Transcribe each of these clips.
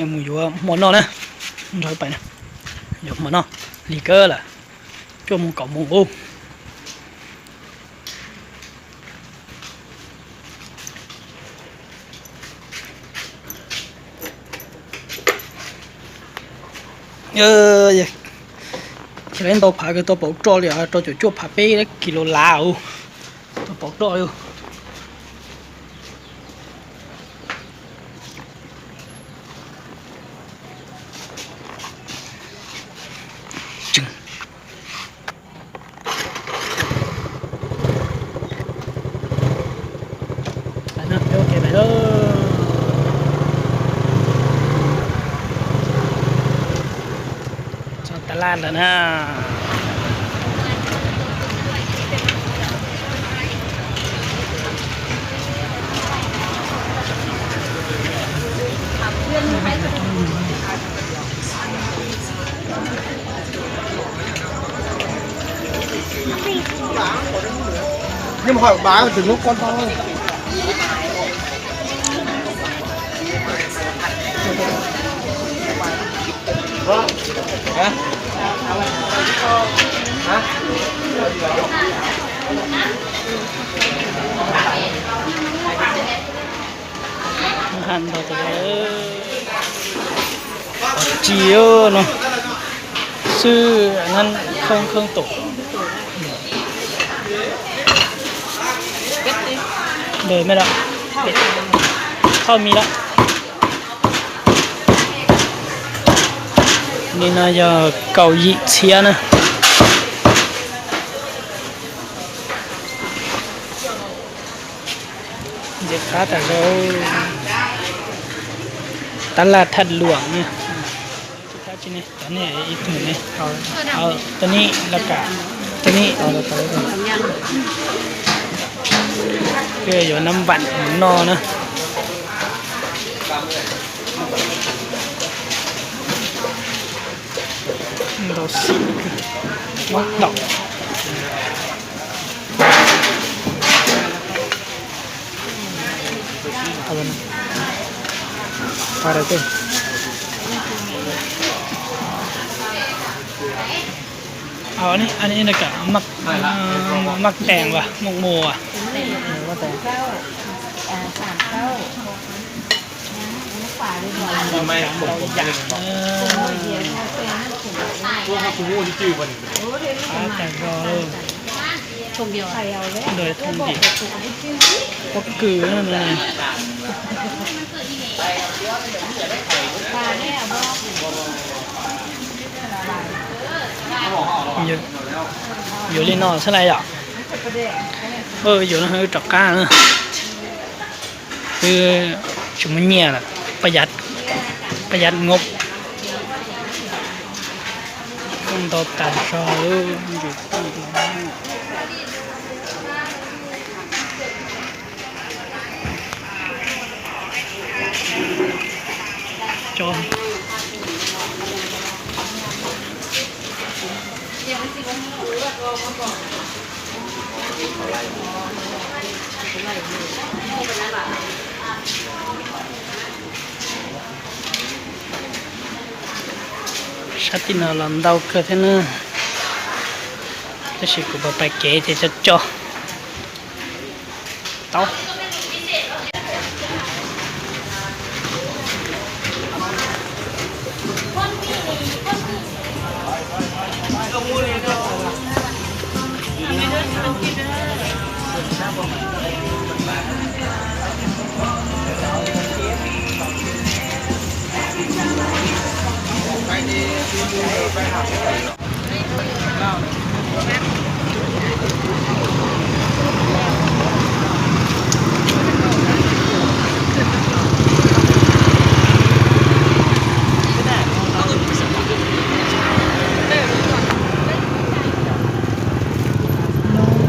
Mus yuav hmo noj na, nrog pais na, yuav hmo noj, lig kawg lawm, cuaj moos kaum moos ub. Ces lawv ntau phav kawg, tau pauv roj li, rau caum cuaj phav peb kis lus lav, tau pauv roj li. Txog tas laj lawm na. Tsis no xwb, khoob khoob tus. Thauj mi lawm. Ni no yog kaum yim txhiab na. Ntxim qab tas zog. Tab laj thaj luam na. Tab sis ne, ib tug ne, tus ni laj kam, tus ni, yuav nab npam mus noj na. Ntau xim, mob daum. Maj tees vas, maj mus as. Qab tas zog. Nrog thoob yim, pob kws no. Yuav li no xwb na yom. Yuav no wb rov qab na. Wb tsis muaj nyiaj lawm, paj yaj, paj yaj ngob. Ntau tas zog. Sab tim no los ntau kawg thiab na, tab sis kuv pais kev ces cov tso tau.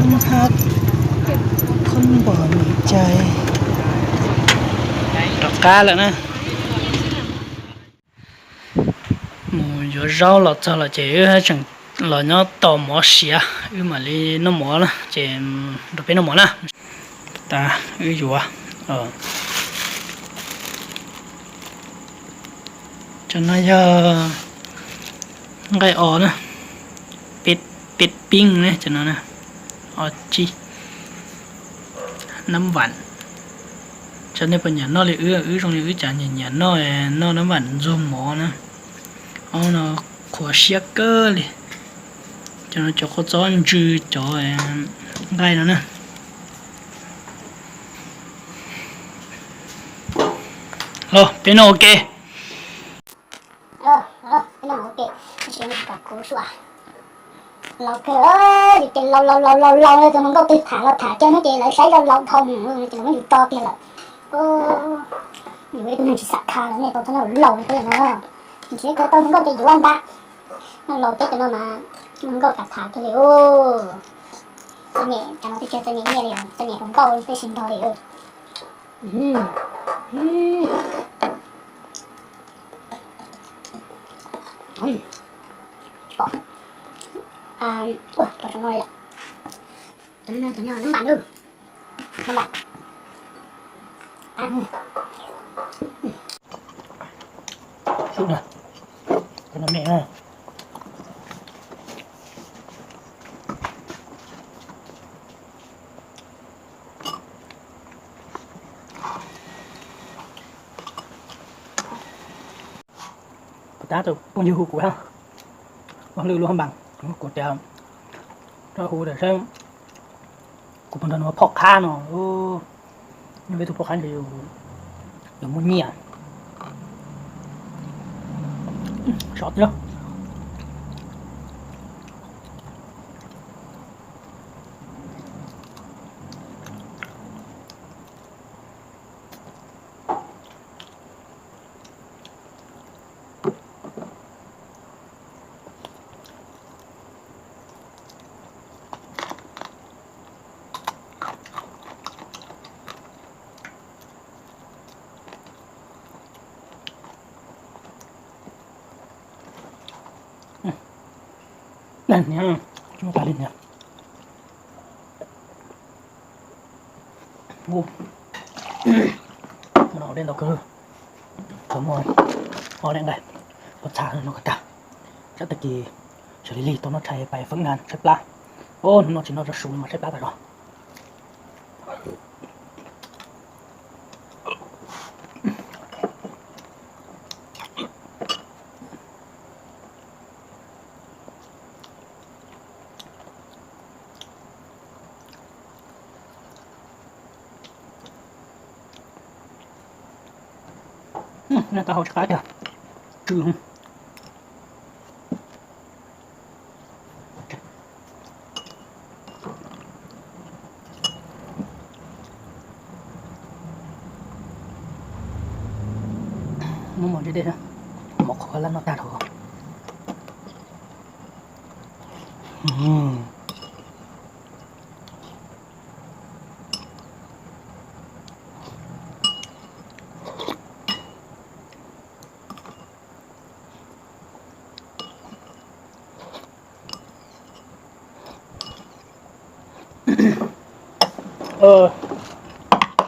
Nov hab khob npom nim cai rov qab lawm na. Mus yuav zaub los txog lawm ces wb tseem los nyob tos mov siav, wb mam li noj mov na, ces nrog peb noj mov na. Tas wb yuav, Cov no yog nqaij os na, peb pib ne cov no na, os tsib, nab vam. Cov nej puas nyiam noj li wb, wb zoo li wb cas nyiam nyiam noj, noj nab vam ntxuag mov na. Ob no qhuav siab kawg li. Cov no cov kua txob ntsw cov nqaij no na. Los peb noj ua ke. Peb noj ua ke, tab sis kuv sua laus kawg, ces laus laus laus laus laus, tus hluas nkauj twg tham los tham cov no ces lawv saib laus laus dhau mus, ces lawv muab yus tso kiag lawm. Yus ib tug neeg tsis xam kha los nej tau txog laus laus li no, ntshe kawg tau hluas nkauj ces yuav ntag. Noj laus peb cov no mas hluas nkauj kam tham kiag li. Txom nyem, cov no twb tsis txom nyem nyiaj li, txom nyem hluas nkauj tib si ntog li. Pom, pom no, nab npam, nab npam. Sub na, no me na. Kuv tab tus phooj ywg hu kuv, ua lwj lub hab npas, kuv tias hu saib kuv puas nrog nws ua phauj qhab no, nws peb tus phauj qhab ntshe yus muaj nyiaj. Sov tiag. Niag tsis muaj tas li niag. Ua no dej ntau kawg, tsuas muaj ob daim nqaij, pob txha no kawg tag. Tsam tag kis sawv lig lig tau noj tshais pais feeb na tshaib plab. Hnub no tsis noj tso su mas tshaib plab tas zog. Noj tau hau tsis qab tiag, tsw. Muab mov ntse dej, mov qhuav lab noj tag dhau.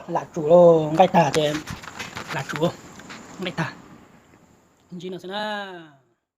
Lam tsum, nqaij tag ces lam tsum, nqaij tag. Ntsib no xwb na.